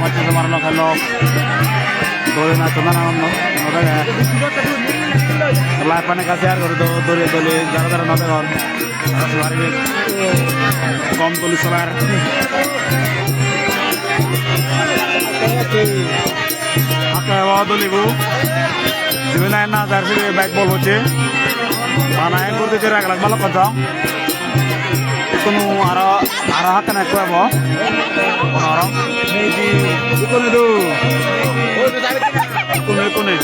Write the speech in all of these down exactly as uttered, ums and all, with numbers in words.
Somar no phelok. Dole na chona na no, no dege. Live pane ka share gori do, dole dole, jara jara no degon. Aro somar ibe gom dole solar. Hakke obo dole bo. Jibe na na jar sibe bek bol hocche. Bana ek gor de rag rag balokkon song. Ikkunu aro, aro hakkene ekko ebo. Aro. Ikkunu do. Ikkunu, ikkunu.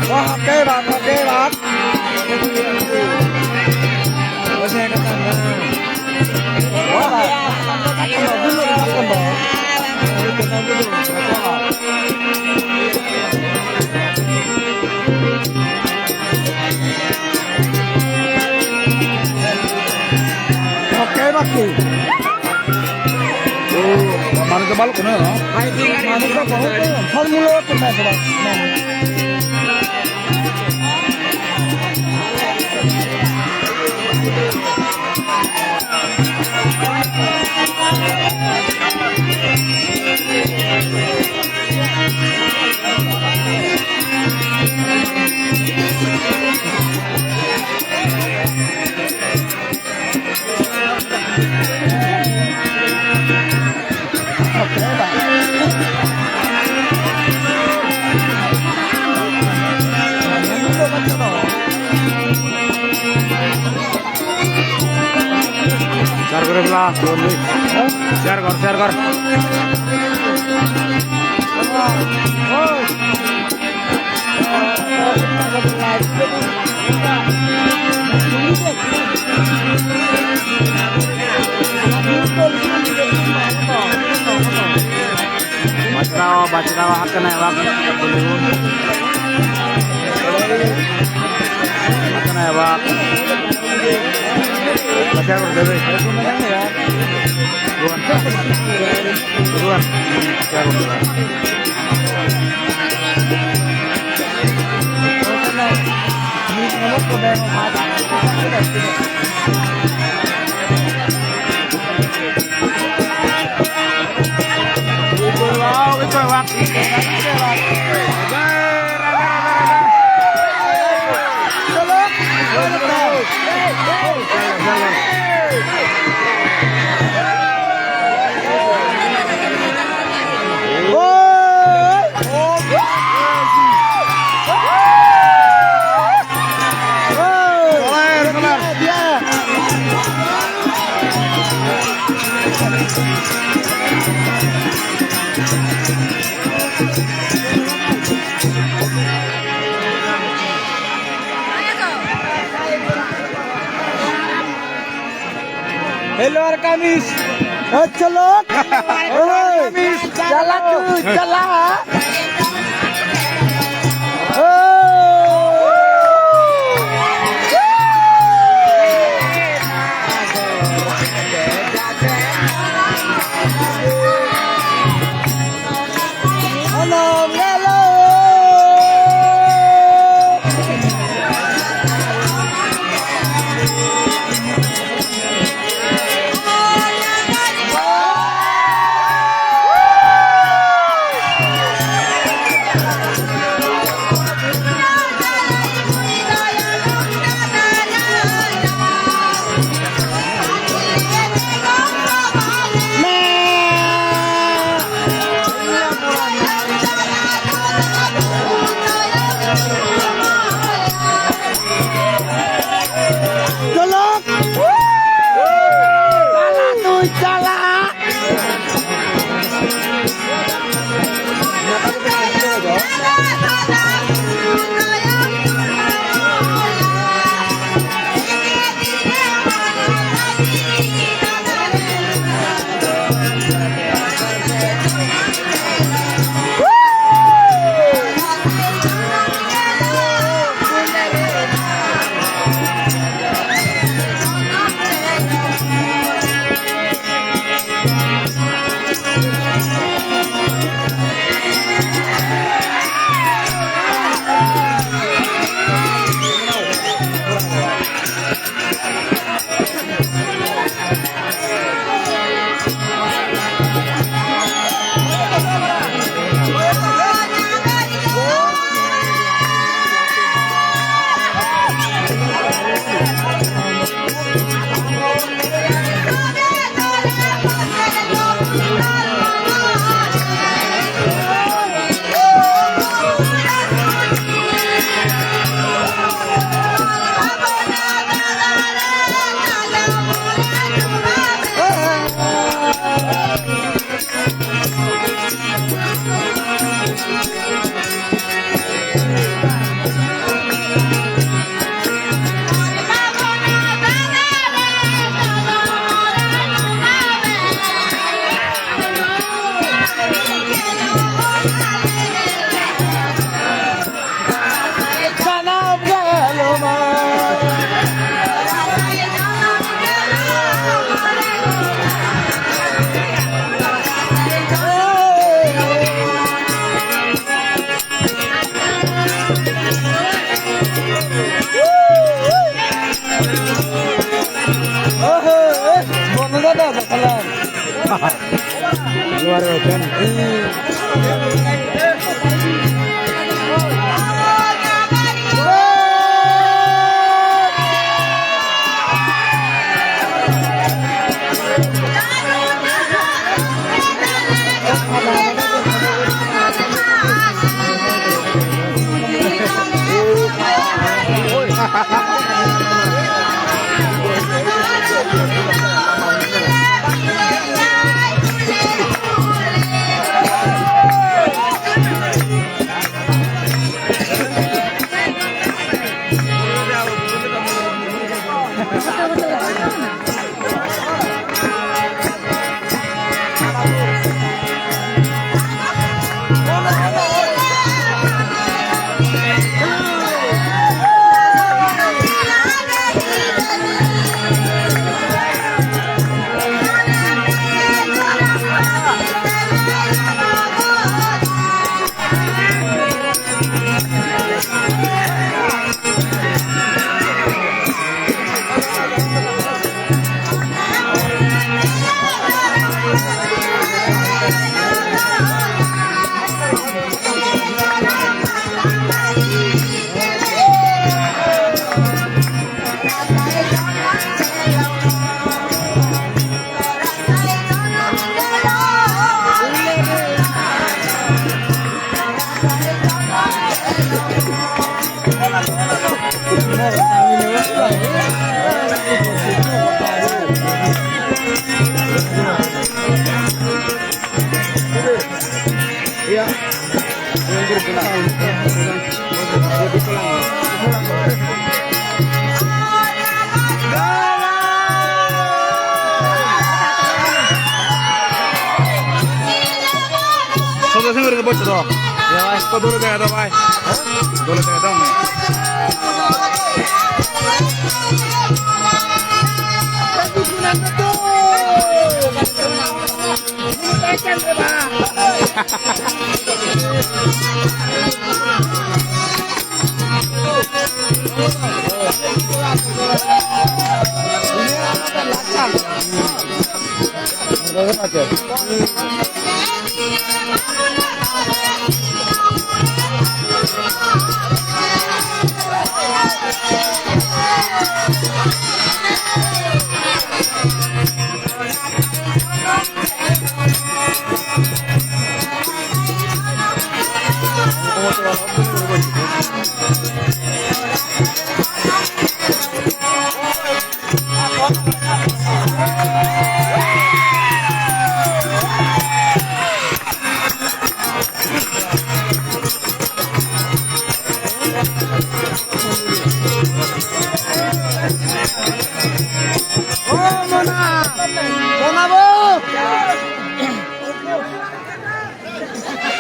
Wah, oke, Bang, oke, Bang. Oke, Bang. Oh, manuj do balukkun oyon, no? Manuj do bahut oyon. Phol mulo ekko nei sora. Share gore pela, bondhu. Share gor, share gor. Bachchara, bachchara, hakkene ebak. Hakkene ebak. Bachchara guri debe. Duan. Duan. Bachchara guri debe. Hello, Arkamis. Hello, Arkamis. Chala tu, chala. Soto sengori ke boccho do. Ya, bhai. Ko dole jaga do, bhai. Dole jaga do, bhai.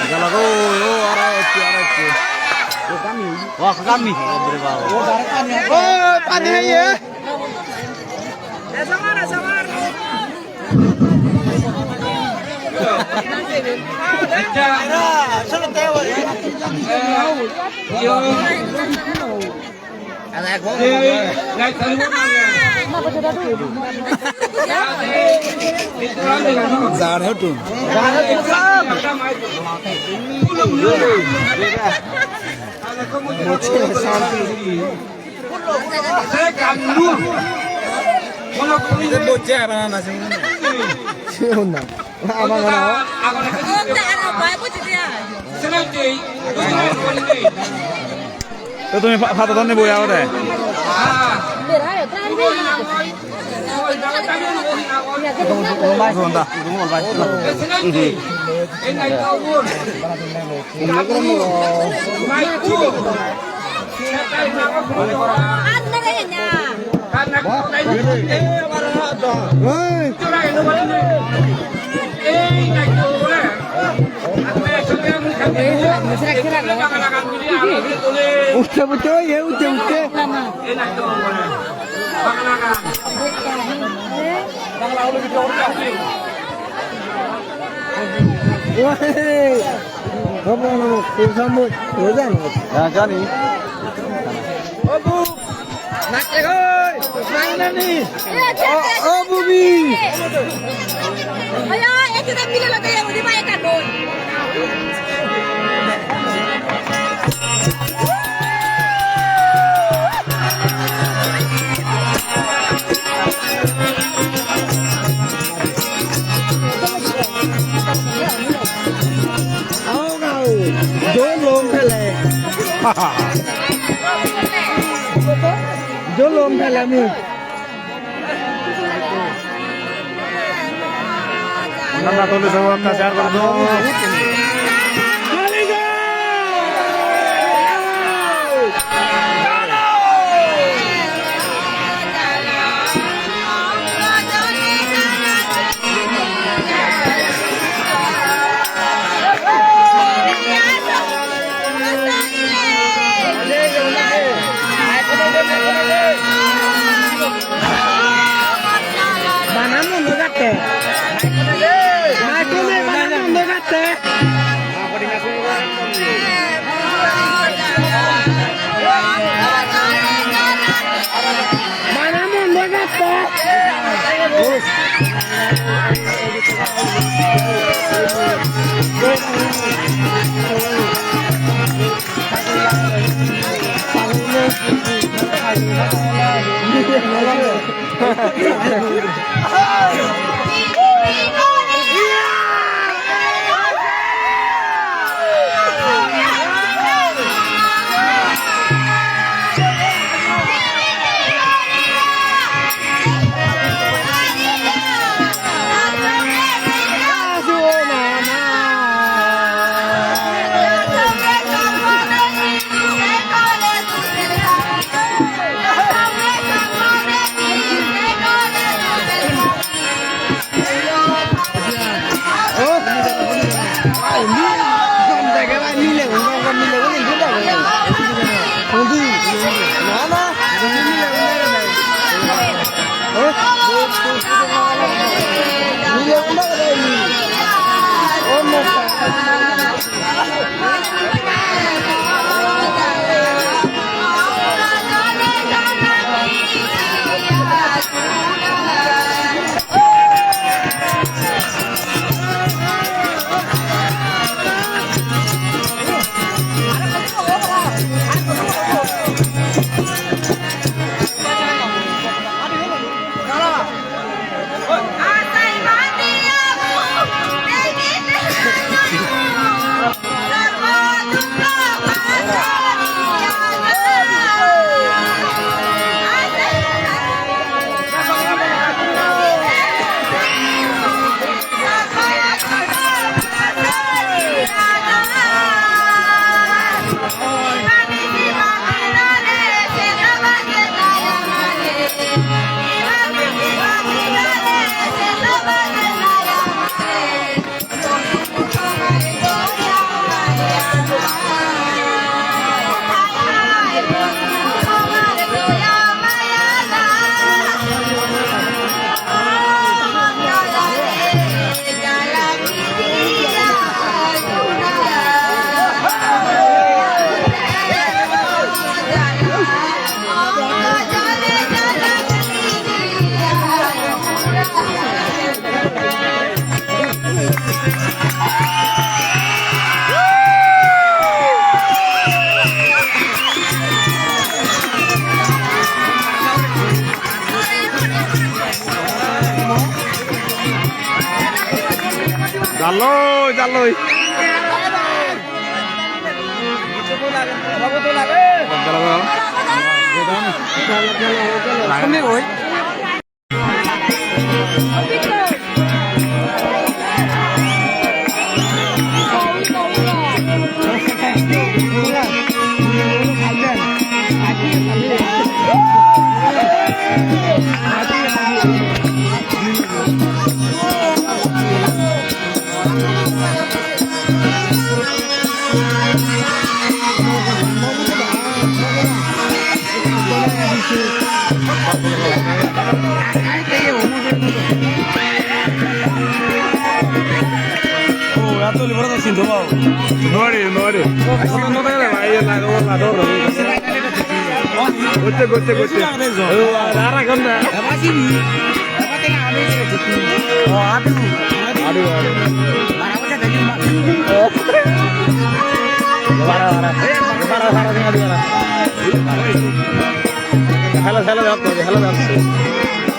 Galago, o, aro ecche, aro ecche. Wah, kami. O, pani hai, ye. Jar hotun. Bocche, bocche, ara na, na, na. Ama na. To tumi pa-, pata tonni boi ago de. Honda. Utte, utte, oye, utte, utte. Oye, vamos, vamos, vamos, vamos. Ya, jani. Nakke goi, nang nani. O, o, Bubi. Ao gao, dol lom pele. Dol lom pele mi. Nana tole sabo ekka share gori do. Bana muondo jatte. Bana muondo jatte. Bana muondo jatte. Jalloi, jalloi. Nori, nori. Gotte, gotte, gotte. Ara ganda. Adu, adu. Bara, bara. Bara, bara, adu, bara. Hello, hello, hello, hello.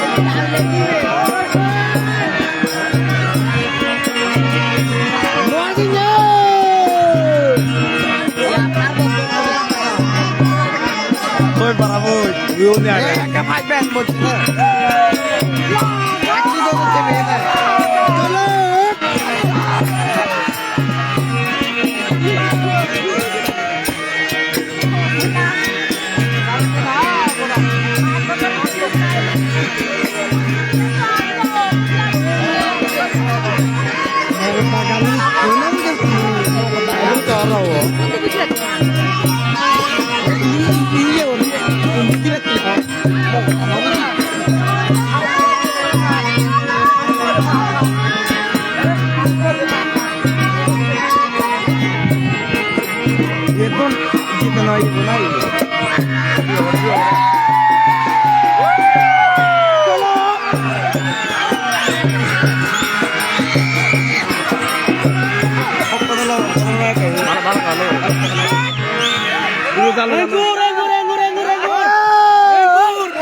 Koi para boi, yo ne age. Ekka five band bocche. Acchi do bocche bene. Cholo.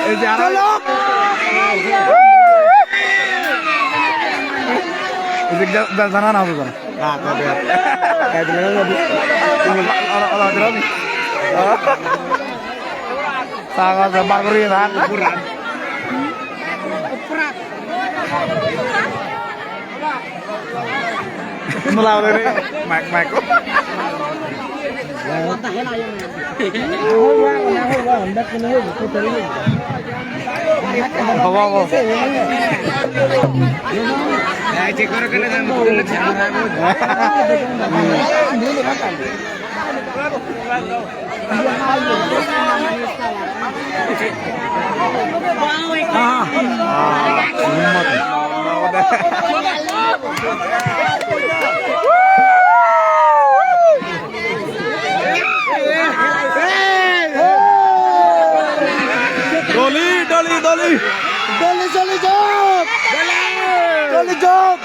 Ei je aro. Ei je ja-, ja-, jana na bujo. Na, na, na. Ei je na, na, na. Ola, ola, ola, ola. Saga, saga, bar guri na. Mula ore re, mic, mic. Hobo, hobo. Doli, doli, doli. Doli, doli, jog. Doli, jog.